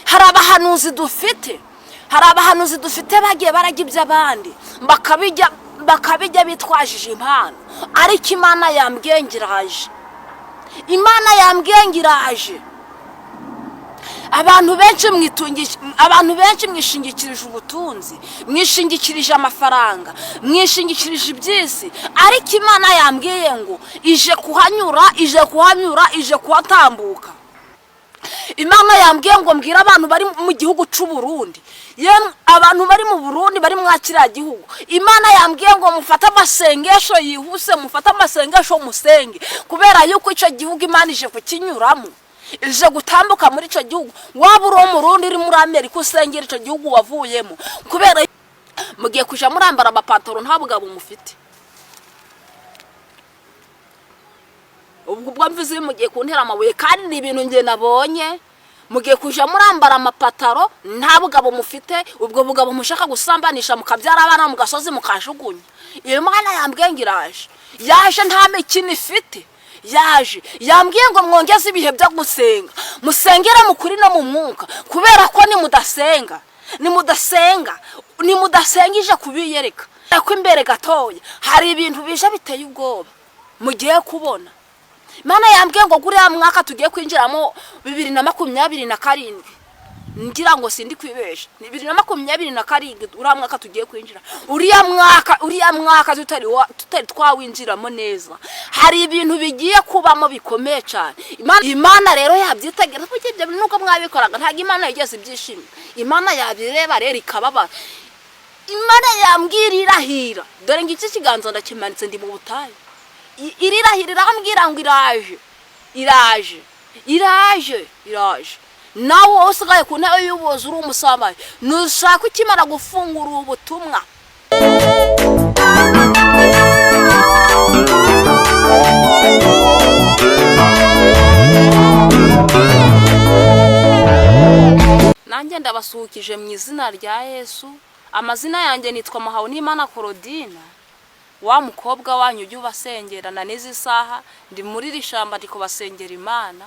Hari abahanuzi dufite, hari abahanuzi dufite bagiye barajya iby'abandi bakabijya, bakabijya bitwajije impano. Ariko Imana yambwiye ngo iraje, Imana yambwiye ngo iraje. Abantu benshi mwitungisha, abantu benshi mwishingikirije ubutunzi, mwishingikirije amafaranga, mwishingikirije iby'isi. Ariko Imana yambwiye ngo ije kuhanyura, ije kuhanyura, ije kuhatambuka. Imana yambwiye ngo mbwire abantu bari mu gihugu cy'u Burundi, yemwe abantu bari mu Burundi, bari mwa kiriya gihugu, Imana yambwiye ngo mufate amasengesho yihuse, mufate amasengesho musenge, kubera yuko icyo gihugu Imana ije kukinyuramo, ije gutambuka muri icyo gihugu. Waba uri uwo Murundi uri muri Amerika, usengera icyo gihugu wavuyemo, kubera mugiye kujya murambara amapantaro nta bugabo mufite. Ubwo mvuze mugiye kuntera amabuye, kandi ni ibintu njye nabonye. Mugiye kujya murambara amapataro nta bugabo mufite, ubwo bugabo mushaka gusambanisha mukabyara abana mu gasozi mukajugunya. Iyo Mana yambwiye ngo iraje, yaje nta mikino ifite. Yaje yambwiye ngo mwongeze ibihe byo gusenga, musengere mu kuri no mu mwuka, kubera ko nimudasenga, nimudasenga, nimudasenga ije kubiyereka ko imbere gatoya hari ibintu bije biteye ubwoba mugiye kubona. Imana yambwiye ngo guriya mwaka tugiye kwinjiramo, 2027, ngira ngo sindi kwibesha, ni 2027 uriya mwaka tugiye kwinjira. Uriya mwaka, uriya mwaka tutari twawinjiramo neza, hari ibintu bigiye kubamo bikomeye cyane. Imana rero yabyitegereza, kuko ibyo nubwo mwabikoraga ntabwo Imana yigeze ibyishimira. Imana yabireba rero ikababara. Imana yambwira irahira, dore ngiki kiganza ndakimanitse, ndi mu butayu. Irirahira irambwira ngo iraje, iraje, iraje, iraje. Nawe wowe usigaye ku ntebe y'ubuyobozi uri umusambanyi, ntushaka ukimara gufungura ubu butumwa. Nanjye ndabasuhukije mu izina rya Yesu. Amazina yanjye nitwa Muhawenimana Korodina, wa mukobwa wanyu ujya ubasengera. Na n'izi saha ndi muri iri shamba, ndi kubasengera Imana.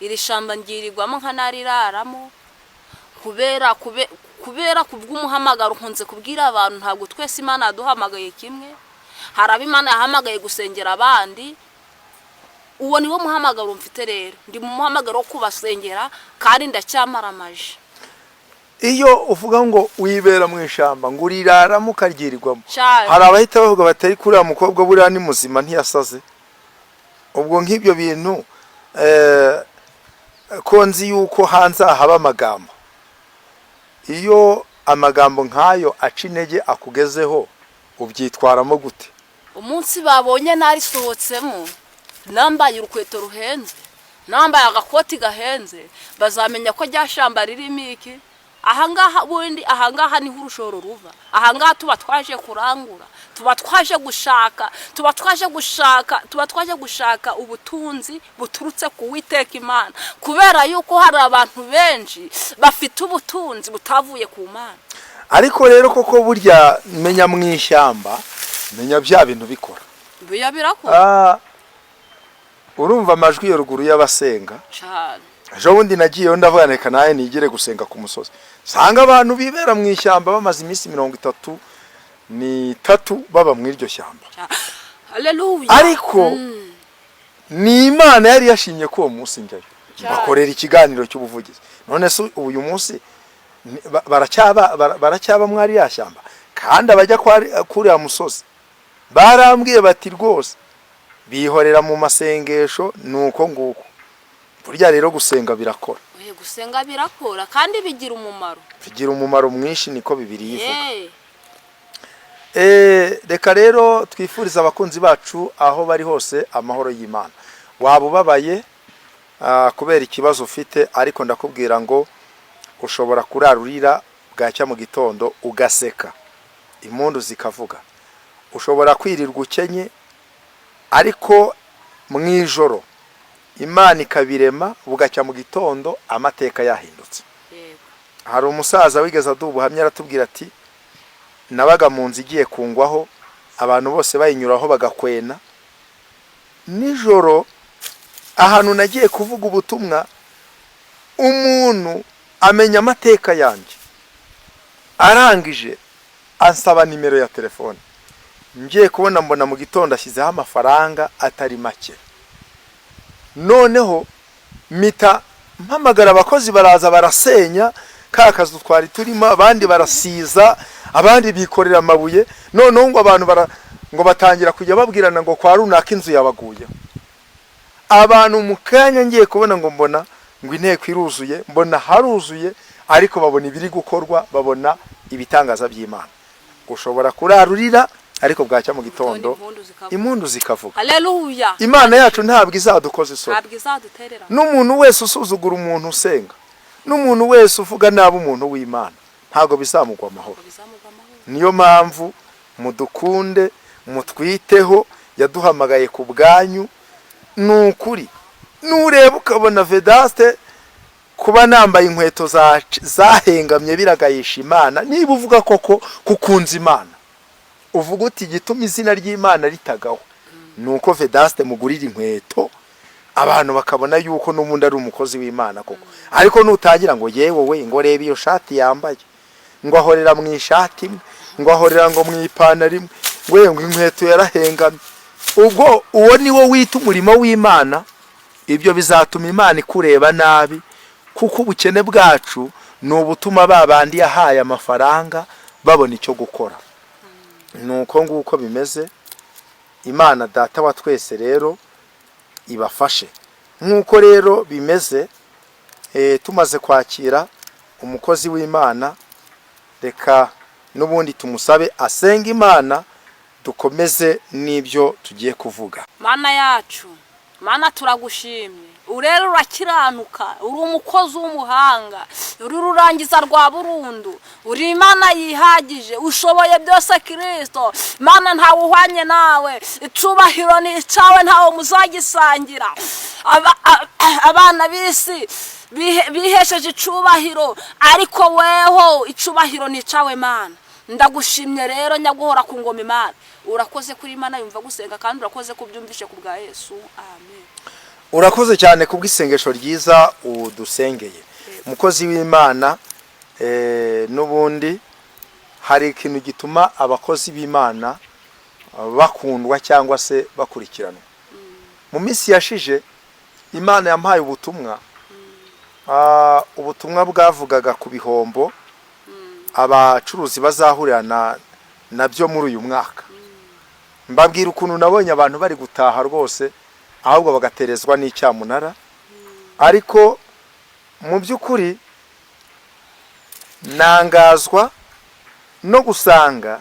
Iri shamba ngirirwamo nkanariraramo kubera kubw'umuhamagaro. Nkunze kubwira abantu, ntabwo twese Imana yaduhamagaye kimwe. Hari abo Imana yahamagaye gusengera abandi, uwo niwo muhamagaro mfite. Rero ndi mu muhamagaro wo kubasengera kandi ndacyamaramaje. Iyo uvuga ngo wibera mu ishyamba, ngo uriraramo ukaryirirwamo, Cyane. hari abahita bavuga batari kuriya mukobwa buriya ni muzima, ntiyasaze. Ubwo nk'ibyo bintu, ko nzi yuko hanze aha haba amagambo, iyo amagambo nk'ayo aca intege akugezeho, ubyitwaramo gute? Umunsi babonye narisohotsemo nambaye urukweto ruhenze, nambaye agakoti gahenze, bazamenya ko rya shamba ririmo iki. Ahangaha ubundi, ahangaha niho urushoro ruva. Ahangaha tuba twaje kurangura, tuba twaje gushaka, tuba twaje gushaka, tuba twaje gushaka ubutunzi buturutse ku Witeka Imana, kubera yuko hari abantu benshi bafite ubutunzi butavuye ku Mana. Ariko rero koko burya menya mu ishyamba, menya bya bintu bikora. Biya birakora. Urumva amajwi yo ruguru y'abasenga. Cyane. Ejo bundi nagiyeyo, ndavuga reka nawe nigire gusenga ku musozi, sanga abantu bibera mu ishyamba bamaze iminsi 33 baba mu iryo shyamba. Haleluya. Ariko ni Imana yari yashimye ko uwo munsi njyayo Cyane. bakorera ikiganiro cy'ubuvugizi. None se uyu munsi baracyaba mwari ya shyamba? Kandi abajya kuri uriya musozi barambwiye bati rwose bihorera mu masengesho. Ni uko nguko burya rero gusenga birakora. Oye, gusenga birakora kandi bigira umumaro. Bigira umumaro mwinshi, niko Bibiliya ivuga. Reka rero twifurize abakunzi bacu aho bari hose amahoro y'Imana. Waba ubabaye kubera ikibazo ufite, ariko ndakubwira ngo ushobora kurara urira, bwacya mu gitondo ugaseka, impundu zikavuga. Ushobora kwirirwa ukenye, ariko mu ijoro Imana ikabirema, bugacya mu gitondo amateka yahindutse. Hari umusaza wigeze aduha ubuhamya, aratubwira ati: "Nabaga mu nzu igiye kungwaho, abantu bose bayinyuraho bagakwena. Nijoro ahantu nagiye kuvuga ubutumwa, umuntu Amenya amateka yanjye, arangije ansaba nimero ya telefone. Ngiye kubona mbona mu gitondo ashyizeho amafaranga atari make. Noneho mpita mpamagara abakozi, baraza barasenya ka kazu twari turimo, abandi barasiza, abandi bikorera amabuye. Noneho ngo abantu ngo batangira kujya babwirana ngo kwa runaka inzu yabaguyeho. Abantu mu kanya ngiye kubona ngo mbona ngo inteko iruzuye, mbona haruzuye, ariko babona ibiri gukorwa, babona ibitangaza by'Imana. Ushobora kurarurira, ariko bwacya mu gitondo impundu zikavuga. Impundu zikavuga. Haleluya. Imana yacu ntabwo izadukoza isoni. Ntabwo izaduterera. N'umuntu wese usuzugura umuntu usenga, n'umuntu wese uvuga nabi umuntu w'Imana, ntabwo bizamugwa amahoro. Ntabwo bizamugwa amahoro. Niyo mpamvu mudukunde, mutwiteho, yaduhamagaye ku bwanyu. Ni ukuri, nureba ukabona Vedaste kuba nambaye inkweto zahengamye biragayisha Imana, niba uvuga koko kukunza Imana, uvuga uti igituma izina ry'Imana ritagaho ni uko Vedaste mugurira inkweto, abantu bakabona yuko n'ubundi ari umukozi w'Imana koko. Ariko nutangira ngo yewe we, ngo reba iyo shati yambaye, ngo ahorera mu ishati imwe, ngo ahorera ngo mu ipantaro imwe, ngo yewe ngo inkweto yarahengamye, ubwo uwo ni wo wita umurimo w'Imana. Ibyo bizatuma Imana ikureba nabi, kuko ubukene bwacu ni ubutuma ba bandi yahaye amafaranga babona icyo gukora. Ni uko nguko bimeze. Imana Data wa twese rero ibafashe. Nk'uko rero bimeze, tumaze kwakira umukozi w'Imana, reka n'ubundi tumusabe asenga Imana, dukomeze n'ibyo tugiye kuvuga. Mana yacu, Mana, turagushimye. Urero urakiranuka, uri umukozi w'umuhanga, uri ururangiza rwa burundu, uri Imana yihagije, ushoboye byose. Kirisito Mana, ntawe uhwanye nawe. Icubahiro ni icyawe, ntawe muzagisangira. Abana b'isi bihesheje icubahiro, ariko weho icubahiro ni icyawe. Mana, ndagushimye rero, nyaguhora ku ngoma. Imana, urakoze kuri Imana yumva gusenga, kandi urakoze kubyumvishe ku bwa Yesu, amen. Urakoze cyane kubw'isengesho ryiza udusengeye, umukozi w'Imana. N'ubundi hari ikintu gituma abakozi b'Imana bakundwa cyangwa se bakurikiranwa. Mu minsi yashije Imana yampaye ubutumwa. Ubutumwa bwavugaga ku bihombo abacuruzi bazahurira nabyo muri uyu mwaka. Mbabwira ukuntu nabonye abantu bari gutaha rwose, ahubwo bagaterezwa n'icyamunara. Ariko mu by'ukuri nangazwa no gusanga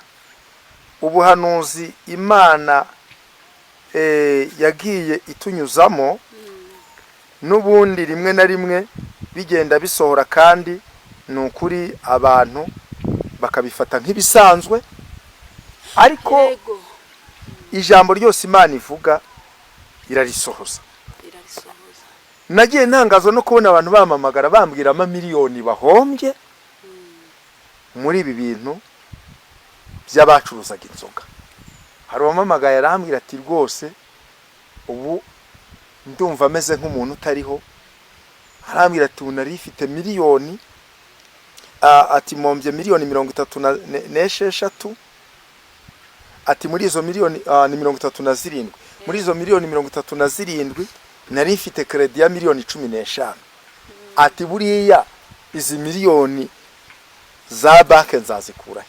ubuhanuzi Imana yagiye itunyuzamo n'ubundi rimwe na rimwe bigenda bisohora, kandi ni ukuri abantu bakabifata nk'ibisanzwe. Ariko ijambo ryose Imana ivuga irarisohoza. Irarisohoza. Nagiye ntangazwa no kubona abantu bamamagara bambwira amamiliyoni bahombye muri ibi bintu by'abacuruzaga inzoga. Hari uwamamagaye arambwira ati: "Rwose ubu ndumva ameze nk'umuntu utariho." Arambwira ati: "Ubu nari ifite miliyoni," ati: "Mpombye miliyoni 36." Ati: "Muri izo miliyoni ni 37, muri izo miliyoni 37 nari mfite crédit ya miliyoni 15." Ati: "Buriya izi miliyoni za banki nzazikurahe?"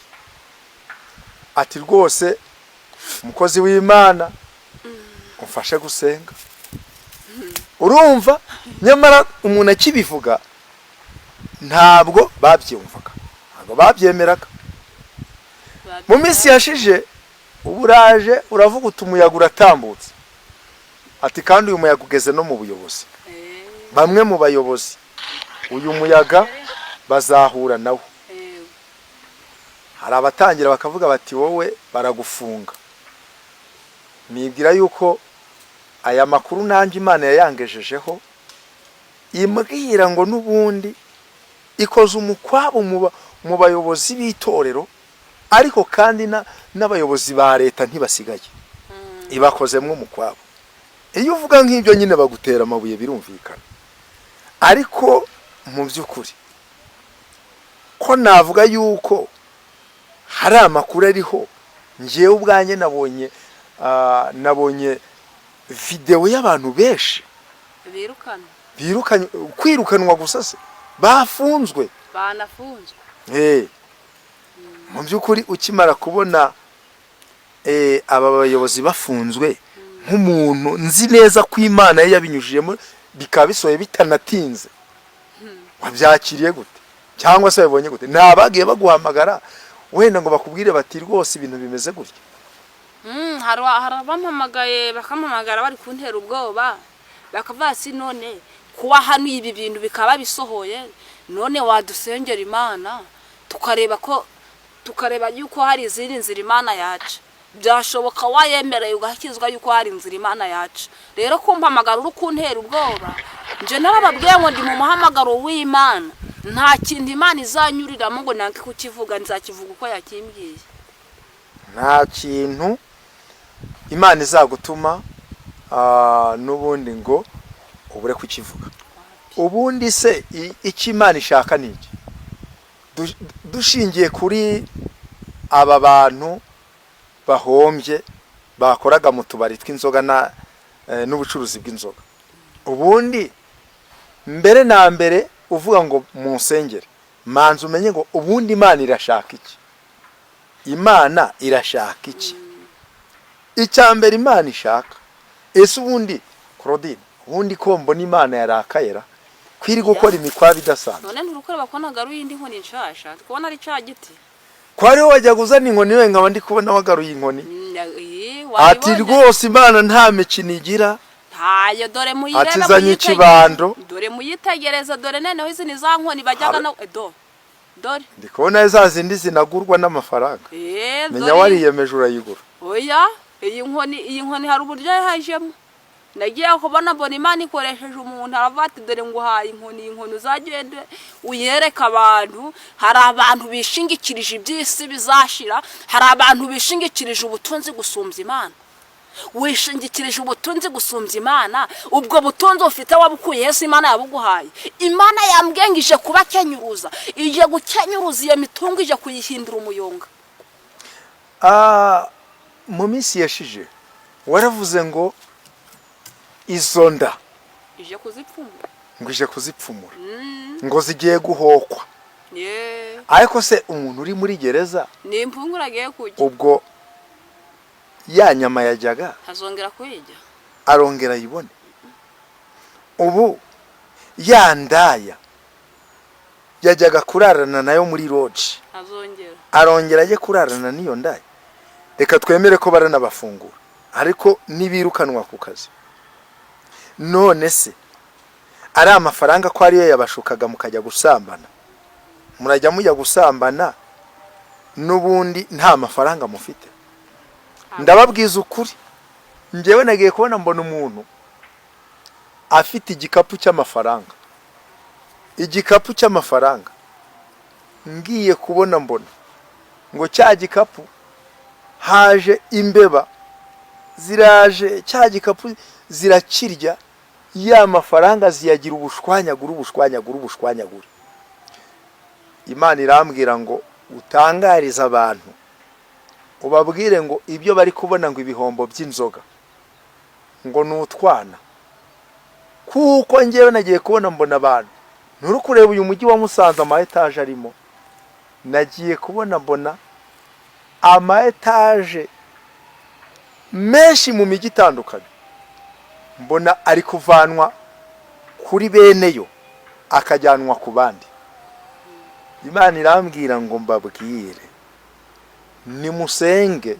Ati: "Rwose umukozi w'Imana, umfashe gusenga." Urumva, nyamara umuntu akibivuga ntabwo babyumvaga, ntabwo babyemeraga. Mu minsi yashije uba uraje uravuga uti umuyaga uratambutse, ati kandi uyu muyaga ugeze no mu buyobozi. Bamwe mu bayobozi uyu muyaga bazahura nawo. Hari abatangira bakavuga bati: "Wowe baragufunga." Nibwira yuko aya makuru nanjye Imana yayangejejeho, imbwira ngo n'ubundi ikoze umukwabo mu bayobozi b'itorero, ariko kandi n'abayobozi ba leta ntibasigaye, ibakozemo umukwabo. Iyo uvuga nk'ibyo nyine bagutera amabuye, birumvikana. Ariko mu by'ukuri Ko navuga yuko hari amakuru ariho, ngewe ubwanjye nabonye videwo y'abantu benshi birukana. Birukanywe, kwirukanwa gusa se, bafunzwe. Banafunzwe. Mu by'ukuri ukimara kubona aba bayobozi bafunzwe, nk'umuntu nzi neza ko Imana ye yabinyujijemo bikaba bisohoye bitanatinze, wabyakiriye gute cyangwa se wabibonye gute? Nta bagiye baguhamagara wenda ngo bakubwire bati rwose ibintu bimeze gutya? Hari abampamagaye, bakampamagara bari kuntera ubwoba, bakavuga si none kuba hano ibi bintu bikaba bisohoye, none wadusengera Imana tukareba ko, tukareba yuko hari izindi nzira Imana yaca, byashoboka wayemereye ugakizwa, yuko hari inzira Imana yaca. Rero kumpamagara uri kuntera ubwoba, nje narababwiye ngo ndi mu muhamagaro w'Imana, nta kintu Imana izanyuriramo ngo nange kukivuga, nzakivuga uko yakimbwiye. Nta kintu Imana izagutuma n'ubundi ngo ubure kukivuga. Ubundi se icyo Imana ishaka ni iki? Dushingiye kuri aba bantu bahombye bakoraga mu tubari tw'inzoga na n'ubucuruzi bw'inzoga, ubundi mbere na mbere uvuga ngo mu nsengere, manza umenye ngo ubundi Imana irashaka iki? Imana irashaka iki? Icya mbere Imana ishaka, ese ubundi Claudine, ubundi ko mbona Imana yarakayera kwiri gukora imikwabo idasanzwe? None nturukoreba ko nagaruye indi nkoni nshasha, ndi kubona ari ca giti. Ko ariwe wajyaga uzana inkoni, we nkaba ndi kubona wagaruye inkoni. Ati Wayibonye? Rwose Imana nta mikino igira. Ntayo, dore muyirebe. Ati zanye ikibando. Dore muyitegereza, dore noneho izi ni za nkoni bajyaga no dore. Ndi kubona za zindi zinagurwa n'amafaranga. Menya Dore wariyemeje urayigura. Oya, iyi nkoni hari uburyo yahajemo. Nagiye kubona mbona Imana ikoresheje umuntu, aravuga ati dore nguhaye inkoni, iyi nkoni uzagende uyereke abantu. Hari abantu bishingikirije iby'isi bizashira, hari abantu bishingikirije ubutunzi gusumbya Imana. Wishingikirije ubutunzi gusumbya Imana, ubwo butunzi ufite wabukuye hese? Imana yabuguhaye? Imana yambwiye ngo ije kubakenyuruza, ije gukenyuruza iyo mitungo, ije kuyihindura umuyonga. Mu minsi yashije waravuze ngo izo nda ije kuzipfumura. Ngo ije kuzipfumura, ngo zigiye guhokwa. Ariko se umuntu uri muri gereza Ni impungure agiye kurya. Ubwo ya nyama yajyaga azongera kuyirya? Arongera ayibone? Ubu ya ndaya yajyaga kurarana nayo muri lodge azongera? Arongera ajye kurarana n'iyo ndaya? Reka twemere ko baranabafungura, ariko nibirukanwa ku kazi, none se ari amafaranga ko ariyo yabashukaga mukajya gusambana, murajya mujya gusambana n'ubundi nta mafaranga mufite? Ndababwiza ukuri, njyewe nagiye kubona mbona umuntu afite igikapu cy'amafaranga, igikapu cy'amafaranga. Ngiye kubona mbona ngo cya gikapu haje imbeba, ziraje cya gikapu zirakirya, ya mafaranga ziyagira ubushwanyagura, ubushwanyagura, ubushwanyagura. Imana irambwira ngo utangarize abantu, ubabwire ngo ibyo bari kubona ngo ibihombo by'inzoga ngo ni utwana, kuko ngewe nagiye kubona mbona abantu, nturi kureba uyu mujyi wa Musanze ama etaje arimo, nagiye kubona mbona ama etaje menshi mu mijyi itandukanye, mbona ari kuvanwa kuri bene yo akajyanwa ku bandi. Imana irambwira ngo mbabwire, nimusenge,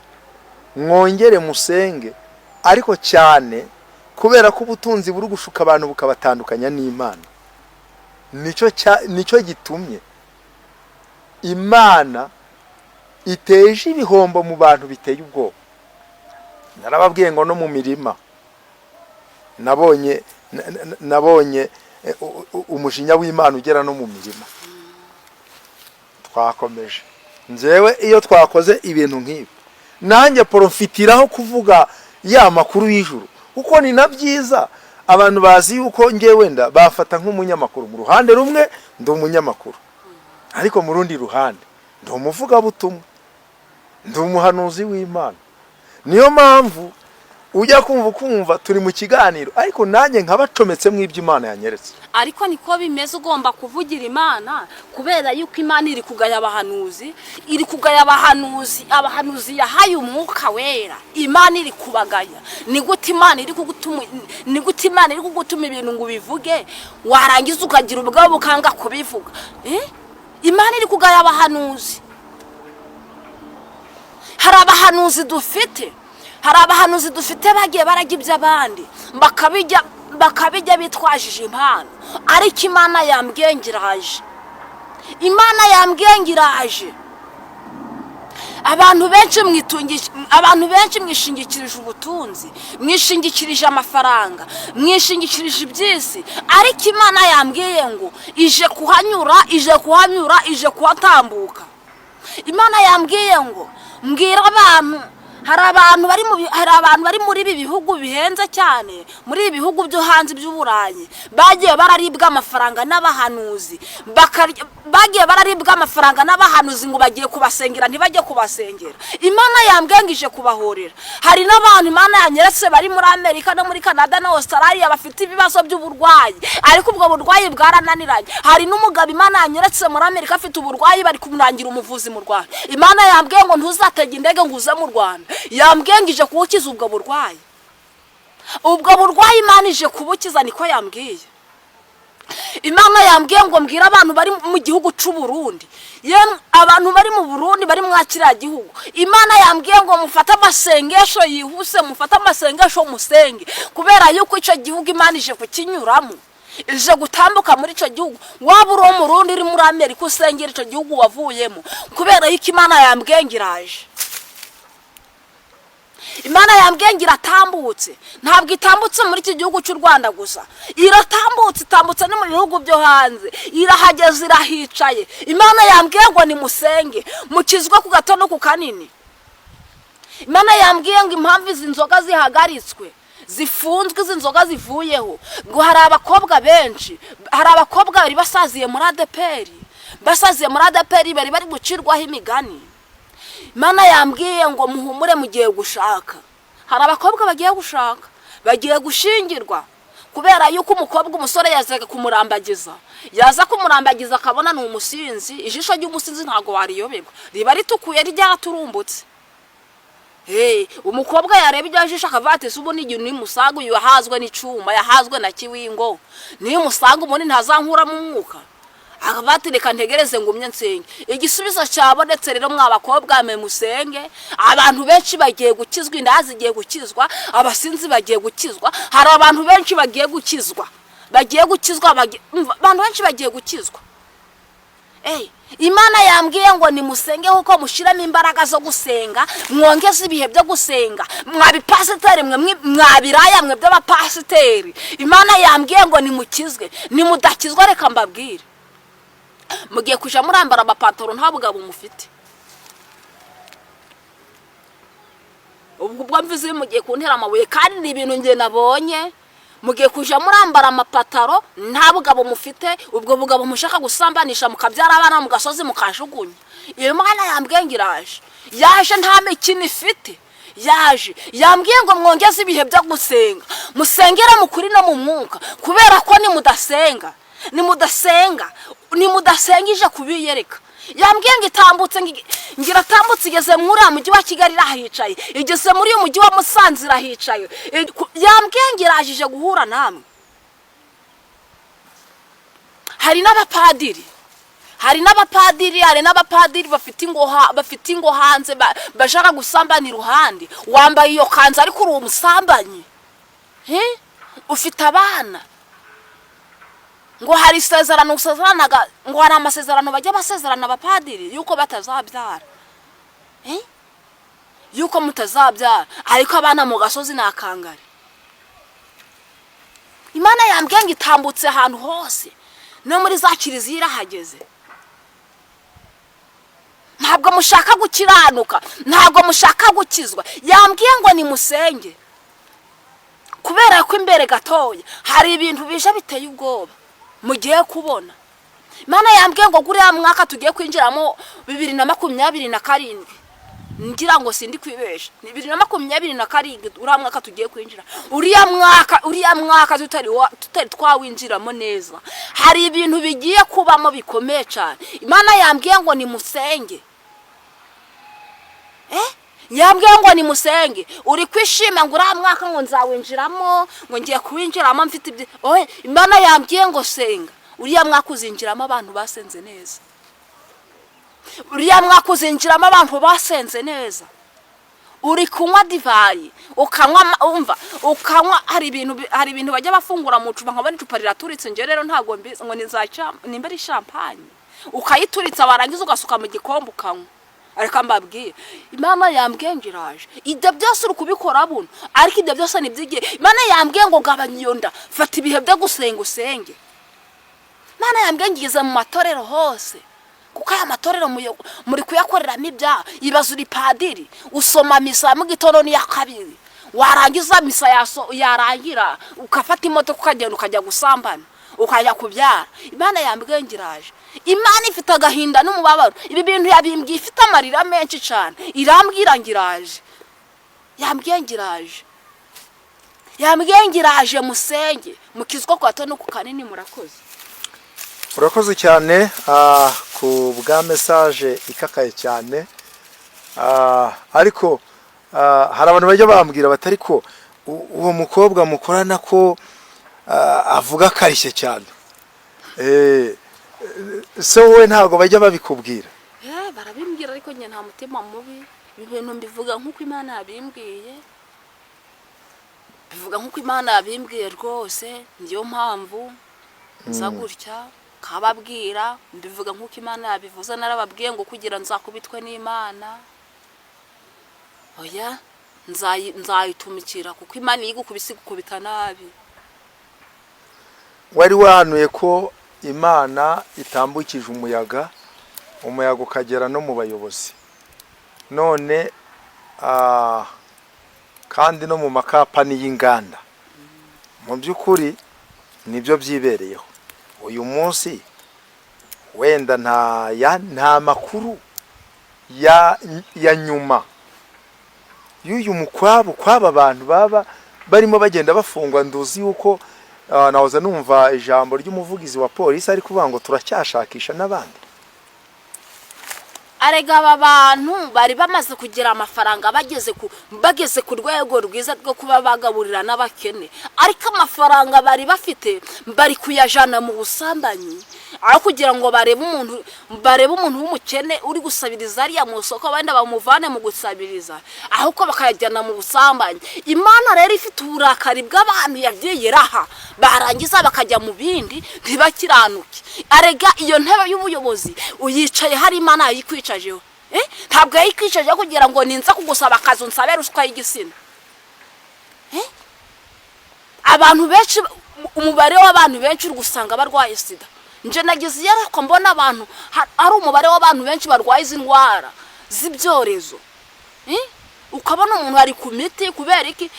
mwongere musenge, ariko cyane kubera ko ubutunzi buri gushuka abantu bukabatandukanya n'Imana. Nicyo gitumye Imana iteje ibihombo mu bantu biteye ubwoba. Narababwiye ngo no mu mirima nabonye umujinya w'Imana ugera no mu mirima. Twakomeje. Njyewe iyo twakoze ibintu nk'ibi, nanjye porofitiraho kuvuga ya makuru y'ijuru, kuko ni na byiza. Abantu bazi yuko ngewe wenda bafata nk'umunyamakuru, mu ruhande rumwe ndi umunyamakuru. Ariko mu rundi ruhande ndi umuvugabutumwa, ndi umuhanuzi w'Imana. Niyo mpamvu ujya kumva ukumva turi mu kiganiro, ariko nanjye nkabacometsemo ibyo Imana yanyeretse. Ariko niko bimeze, ugomba kuvugira Imana, kubera yuko Imana iri kugaya abahanuzi, iri kugaya abahanuzi, abahanuzi yahaye Umwuka Wera. Imana iri kubagaya. Ni gute Imana iri kugutuma ibintu ngo ubivuge, warangiza ukagira ubwabo bukanga kubivuga? Eh? Imana iri kugaya abahanuzi. Hari abahanuzi dufite bagiye barajya iby'abandi, bakabijya bitwajije impano. Ariko Imana yambwiye ngo iraje, Imana yambwiye ngo iraje. Abantu benshi mwishingikirije ubutunzi, mwishingikirije amafaranga, mwishingikirije iby'isi, ariko Imana yambwiye ngo ije kuhanyura, ije kuhanyura, ije kuhatambuka. Imana yambwiye ngo mbwira abantu, hari abantu bari muri ibi bihugu bihenze cyane, muri ibi bihugu byo hanze by'Uburayi, bagiye bararibwa amafaranga n'abahanuzi, bagiye bararibwa amafaranga n'abahanuzi ngo bagiye kubasengera, ntibajye kubasengera. Imana yambwiye ngo ije kubahorera. Hari n'abantu Imana yanyeretse bari muri Amerika no muri Canada na Australia, bafite ibibazo by'uburwayi, ariko ubwo burwayi bwarananiranye. Hari n'umugabo Imana yanyeretse muri Amerika afite uburwayi, bari kumurangira umuvuzi mu Rwanda. Imana yambwiye ngo ntuzatege indege ngo uze mu Rwanda. Yambwiye ngo ije kuwukiza ubwo burwayi. Ubwo burwayi Imana ije kubukiza, niko yambwiye. Imana yambwiye ngo mbwire abantu bari mu gihugu cy'u Burundi, yemwe abantu bari mu Burundi, bari mwa kiriya gihugu, Imana yambwiye ngo mufate amasengesho yihuse, mufate amasengesho musenge, kubera yuko icyo gihugu Imana ije kukinyuramo, ije gutambuka muri icyo gihugu. Waba uri uwo Murundi uri muri Amerika, usengera icyo gihugu wavuyemo, kubera yuko Imana yambwiye ngo iraje. Imana yambwiye ngo iratambutse. Ntabwo itambutse muri iki gihugu cy'u Rwanda gusa, iratambutse, itambutse no mu bihugu byo hanze, irahageze, irahicaye. Imana yambwiye ngo nimusenge, mukizwe ku gato no ku kanini. Imana yambwiye ngo impamvu izi nzoga zihagaritswe, zifunzwe, izi nzoga zivuyeho, ngo hari abakobwa benshi, hari abakobwa bari basaziye muri ADEPR, basaziye muri ADEPR, bari gucirwaho imigani. Imana yambwiye ngo muhumure, mugiye gushaka. Hari abakobwa bagiye gushaka, bagiye gushingirwa, kubera yuko umukobwa, umusore yazaga kumurambagiza, yaza kumurambagiza akabona ni umusinzi. Ijisho ry'umusinzi ntabwo wariyoberwa, riba ritukuye, ryaturumbutse. Hey, umukobwa yareba iryo jisho akavuga ati: "Ubu ni igihe nimusanga uyu yahazwe n'icuma, yahazwe na kiwingo, nimusanga ubundi ntazankuramo umwuka." Akavuga ati: "Reka ntegereze ngumye nsenge." Igisubizo cyabonetse rero, mwa bakobwa mwe, musenge. Abantu benshi bagiye gukizwa, inda zigiye gukizwa, abasinzi bagiye gukizwa. Hari abantu benshi bagiye gukizwa, bagiye gukizwa, umva, abantu benshi bagiye gukizwa. Ey, Imana yambwiye ngo nimusenge, kuko mushyiremo imbaraga zo gusenga, mwongeze ibihe byo gusenga. Mwabipasiteri mwe, mwabiraya mwe by'abapasiteri, Imana yambwiye ngo nimukizwe. Nimudakizwa, reka mbabwire, mugiye kujya murambara amapantaro nta bugabo mufite. Ubwo mvuze mugiye kuntera amabuye, kandi ni ibintu njye nabonye. Mugiye kujya murambara amapataro nta bugabo mufite, ubwo bugabo mushaka gusambanisha, mukabyara abana mu gasozi, mukajugunya. Iyo Mana yambwiye ngo iraje, yaje, nta mikino ifite, yaje. Yambwiye ngo mwongeze ibihe byo gusenga, musengere mu kuri no mu mwuka, kubera ko nimudasenga, nimudasenga, nimudasenga, ije kubiyereka. Yambwiye ngo itambutse, ngo iratambutse, igeze muri uriya mujyi wa Kigali irahicaye, igeze muri uyu mujyi wa Musanze irahicaye. Yambwiye ngo irajije guhura namwe. Hari n'abapadiri bafite ingo hanze, bashaka gusambana iruhande. Wambaye iyo kanzu ariko uri umusambanyi. Eh? Ufite abana. Ngo hari isezerano usezeranaga, ngo hari amasezerano bajya basezerana abapadiri yuko batazabyara. Eh? Yuko mutazabyara, ariko abana mu gasozi ni akangari. Imana yambwiye ngo itambutse ahantu hose, no muri za kiliziya irahageze. Ntabwo mushaka gukiranuka, ntabwo mushaka gukizwa. Yambwiye ngo nimusenge, kubera ko imbere gatoya hari ibintu bije biteye ubwoba mugiye kubona. Imana yambwiye ngo guriya mwaka tugiye kwinjiramo 2027, ngira ngo sindi kwibesha, ni 2027 uriya mwaka tugiye kwinjira. Uriya mwaka tutari twawinjiramo neza, hari ibintu bigiye kubamo bikomeye cyane. Imana yambwiye ngo nimusenge. Yambwiye ngo nimusenge. Uri kwishima ngo uriya mwaka ngo nzawinjiramo, ngo ngiye kuwinjiramo mfite ibyo. Oye, Imana yambwiye ngo senga. Uriya mwaka uzinjiramo abantu basenze neza. Uriya mwaka uzinjiramo abantu basenze neza. Uri kunywa divayi, ukanywa umva, ukanywa. Hari ibintu bajya bafungura mu icupa, nkabona icupa riraturitse. Njye rero ntabwo mbizi ngo ni za nimba ari champagne, ukayituritsa, warangiza ugasuka mu gikombe ukanywa. Ariko mbabwiye, Imana yambwiye ngo iraje. Ibyo byose uri kubikora buno, ariko ibyo byose ni iby'igihe. Imana yambwiye ngo gabanya iyo nda, fata ibihe byo gusenga, usenge. Imana yambwiye ngo igeze mu matorero hose, kuko aya matorero muri kuyakoreramo ibyaha. Ibaze uri padiri, usoma misa ya mu gitondo n'iya kabiri, warangiza misa yarangira ugafata imodoka ukagenda ukajya gusambana, ukajya kubyara. Imana yambwiye ngo iraje. Imana ifite agahinda n'umubabaro. Ibi bintu yabimbwiye ifite amarira menshi cyane. Irambwira ngo iraje, yambwiye ngo iraje, yambwiye ngo iraje. Musenge, mukizwa ku gato no ku kanini. Murakoze. Urakoze cyane ku bwa message ikakaye cyane. Ariko hari abantu bajya bambwira bati: "Ariko uwo mukobwa mukorana ko avuga akarishye cyane?" Se wowe ntabwo bajya babikubwira? Barabimbwira, ariko njye nta mutima mubi. Ibi bintu mbivuga nk'uko Imana yabimbwiye, bivuga nk'uko Imana yabimbwiye rwose. Niyo mpamvu nza gutya kababwira. Mbivuga nk'uko Imana yabivuze. Narababwiye ngo kugira nzakubitwe n'Imana, oya, nzayitumikira, kuko Imana iyo igukubise igukubita nabi. Wari wahanuye ko Imana itambukije umuyaga, umuyaga ukagera no mu bayobozi, none kandi no mu makampani y'inganda. Mu by'ukuri nibyo byibereyeho uyu munsi. Wenda nta makuru ya nyuma y'uyu mukwabu kw'aba bantu baba barimo bagenda bafungwa. Nduzi yuko nahoze numva ijambo ry'umuvugizi wa polisi ari kuvuga ngo turacyashakisha n'abandi. Arega aba bantu bari bamaze kugira amafaranga, bageze ku rwego rwiza rwo kuba bagaburira n'abakene, ariko amafaranga bari bafite bari kuyajana mu busambanyi, aho kugira ngo barebe umuntu w'umukene uri gusabiriza ariya mu isoko, wenda bamuvane mu gusabiriza, ahubwo bakayajyana mu busambanyi. Imana rero ifite uburakari bw'abantu yagiye iraha, barangiza bakajya mu bindi, ntibakiranuke. Arega iyo ntebe y'ubuyobozi uyicaye hari Imana yayikwicajeho. Ntabwo yayikwicajeho kugira ngo ninza kugusaba akazi unsabe ruswa y'igitsina. Abantu benshi, umubare w'abantu benshi uri gusanga barwaye sida. Nje nagize iyerekwa, mbona abantu ari umubare w'abantu benshi barwaye izi ndwara z'ibyorezo. Ukabona umuntu ari ku miti. Kubera iki?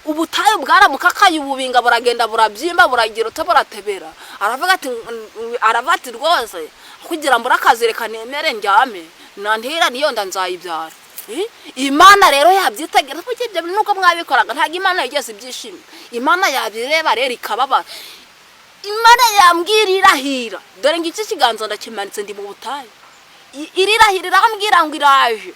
Ubutayu bwaramukakaye, ububinga buragenda burabyimba, buragira uta buratebera. Aravuga ati: "Rwose kugira ngo akazi, reka nemere ndyame, nantira niyo nda nzayibyara." Imana rero yabyitegera, kuko ibyo nubwo mwabikoraga ntabwo Imana yigeze ibyishimira. Imana yabireba rero ikababara. Imana yambwira, irahira, dore ngo iki kiganza ndakimanitse, ndi mu butayu. Irirahira, irambwira ngo iraje,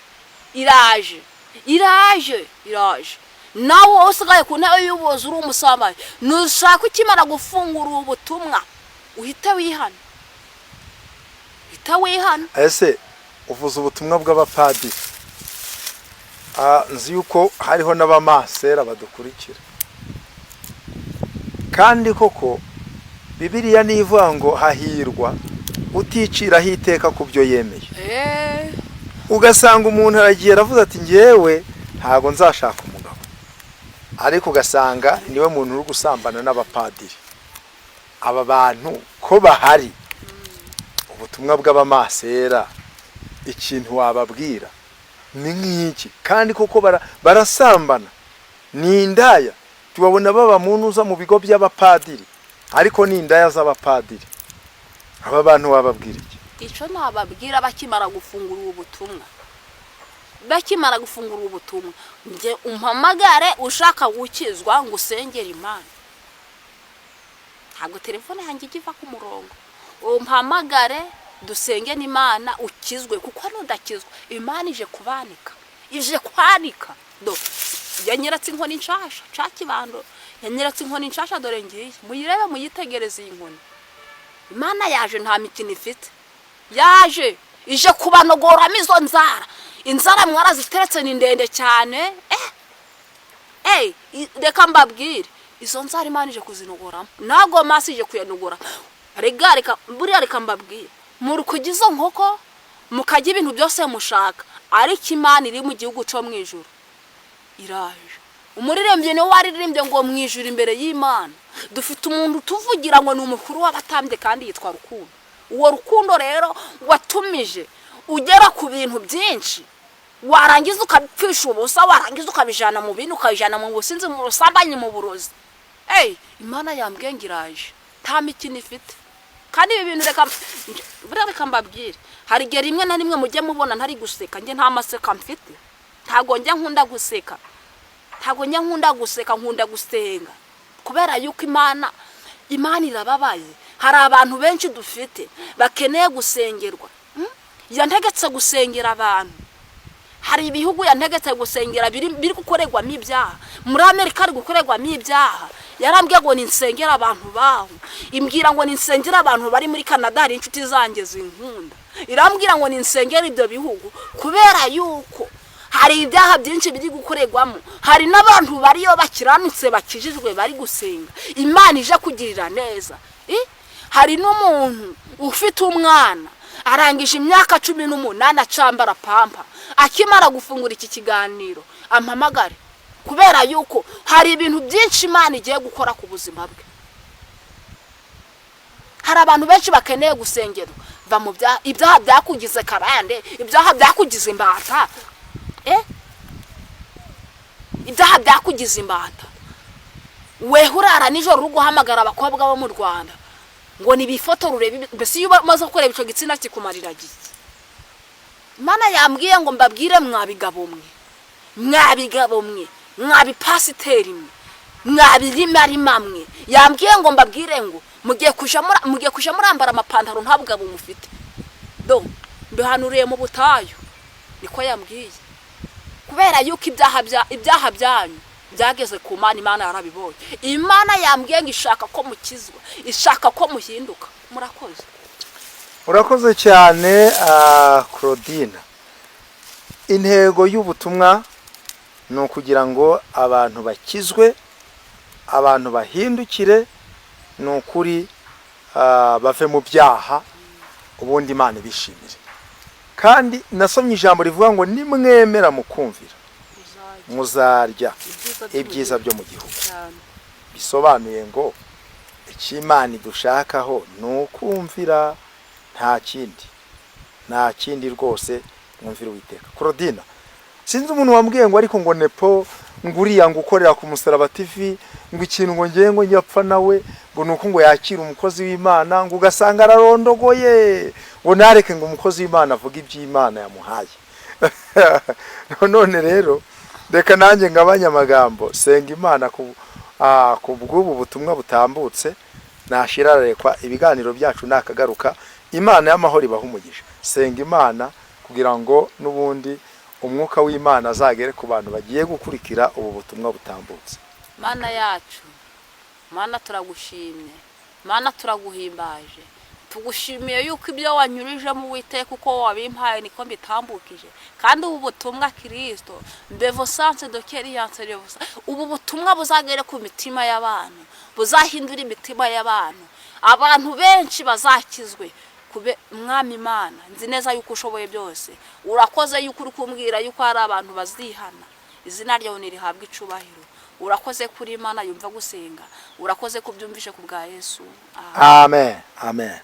iraje, iraje, iraje. Nawe wowe usigaye ku ntebe y'ubuyobozi uri umusambanyi, nushaka ukimara gufungura ubu butumwa uhite wihana, uhite wihana. Ese uvuze ubutumwa bw'abapadiri? Nzi yuko hariho n'abamasera badukurikira, kandi koko Bibiliya nivuga ngo hahirwa uticiraho iteka ku byo yemeye. Ugasanga umuntu aragiye aravuze ati: "Ngewe ntabwo nzashaka umugabo," ariko ugasanga niwe muntu uri gusambana n'abapadiri. Aba bantu ko bahari, ubutumwa bw'abamasera ikintu wababwira ni nk'iki? Kandi koko barasambana, ni indaya, tubabona baba mu ntuza mu bigo by'abapadiri, ariko ni indaya z'abapadiri. Aba bantu wababwira iki? Icyo nababwira, bakimara gufungura ubu butumwa, bakimara gufungura ubu butumwa, njye umpamagare ushaka gukizwa ngo usengere Imana. Ntabwo telefone yanjye ijya iva ku murongo. Umpamagare dusenge n'Imana ukizwe, kuko nudakizwa Imana ije kubanika, ije kwanika. Do, yanyeretse inkoni nshasha ca kibando, yanyeretse inkoni nshasha. Dore ngiye, muyirebe, muyitegereze iyi nkoni. Imana yaje, nta mikino ifite. Yaje ije kubanogoramo izo nzara. Inzara mwaraziteretse, ni ndende cyane. Reka mbabwire, izo nzara Imana ije kuzinogoramo, ntabwo maso ije kuyanogora. Rega reka, buriya reka mbabwire, muri kurya izo nkoko, mukarya ibintu byose mushaka, ariko Imana iri mu gihugu cyo mu ijuru iraje. Umuririmbyi niwe waririmbye ngo mu ijuru imbere y'Imana dufite umuntu utuvugira, ngo ni umukuru w'abatambye kandi yitwa Rukundo. Uwo Rukundo rero watumije ugera ku bintu byinshi, warangiza ukabipfisha ubusa, warangiza ukabijana mu bintu, ukabijana mu businzi, mu busambanyi, mu burozi. Ey, Imana yambwiye ngo iraje, nta mikino ifite. Kandi ibi bintu, reka buriya reka mbabwire, hari igihe rimwe na rimwe mujye mubona ntari guseka. Njye nta maseka mfite, ntabwo njya nkunda guseka, ntabwo njya nkunda guseka, nkunda gusenga, kubera yuko Imana irababaye. Hari abantu benshi dufite bakeneye gusengerwa. Yantegetse gusengera abantu. Hari ibihugu yantegetse gusengera biri gukorerwamo ibyaha. Muri Amerika hari gukorerwamo ibyaha, yarambwiye ngo ninsengere abantu baho. Imbwira ngo ninsengere abantu bari muri Canada, hari inshuti zanjye zinkunda. Irambwira ngo ninsengere ibyo bihugu kubera yuko hari ibyaha byinshi biri gukorerwamo. Hari n'abantu bariyo bakiranutse, bakijijwe, bari gusenga. Imana ije kugirira neza. Hari n'umuntu ufite umwana arangije imyaka 18 acambara pampa, akimara gufungura iki kiganiro ampamagare, kubera yuko hari ibintu byinshi Imana igiye gukora ku buzima bwe. Hari abantu benshi bakeneye gusengerwa. Va mu byaha, ibyaha byakugize karande, ibyaha byakugize imbata. Ibyaha byakugize imbata. Weho urara nijoro uri guhamagara abakobwa bo mu Rwanda ngo nibifoto urebe. Mbese iyo umaze kureba icyo gitsina kikumarira giki? Imana yambwiye ngo mbabwire, mwabigabo mwe, mwabigabo mwe, mwabipasiteri mwe, mwabirimarima mwe, yambwiye ngo mbabwire ngo mugiye kuja murambara amapantaro nta bugabo mufite. Do, mbihanuriye mu butayu, niko yambwiye, kubera yuko ibyaha byanyu byageze ku Mana. Imana yarabibonye. Imana yambwiye ngo ishaka ko mukizwa, ishaka ko muhinduka. Murakoze. Urakoze cyane, Claudine. Intego y'ubutumwa ni ukugira ngo abantu bakizwe, abantu bahindukire, ni ukuri, bave mu byaha, ubundi Imana ibishimire. Kandi nasomye ijambo rivuga ngo nimwemera mukumvira, muzarya ibyiza byo mu gihugu. Bisobanuye ngo icyo Imana idushakaho ni ukumvira, nta kindi, nta kindi rwose. Mwumvire Uwiteka. Claudine, sinzi umuntu wambwiye ngo ariko ngo nepo ngo uriya ngo ukorera ku Musaraba TV, ngo ikintu ngo ngiye ngo njya nawe, ngo ni uko ngo yakira umukozi w'Imana, ngo ugasanga ararondogoye, ngo nareke ngo umukozi w'Imana avuge iby'Imana yamuhaye. None rero reka nanjye ngabanye amagambo, senga Imana ku bw'ubu butumwa butambutse. Nashirarekwa ibiganiro byacu nakagaruka. Imana y'amahoro ibaha umugisha. Senga Imana kugira ngo n'ubundi umwuka w'Imana azagere ku bantu bagiye gukurikira ubu butumwa butambutse. Mana yacu, Mana turagushimye, Mana turaguhimbaje. Tugushimiye yuko ibyo wanyurijemo, Uwiteka, uko wabimpaye niko mbitambukije. Kandi ubu butumwa, Kirisito mbevosanse dokeriyanse revosa, ubu butumwa buzagere ku mitima y'abantu, buzahindura imitima y'abantu, abantu benshi bazakizwe. Kube Mwami Imana, nzi neza yuko ushoboye byose. Urakoze yuko uri kumbwira yuko hari abantu bazihana. Izina ryawe nirihabwe icubahiro. Urakoze kuri Imana yumva gusenga. Urakoze kubyumvishe ku bwa Yesu. Amen, amen.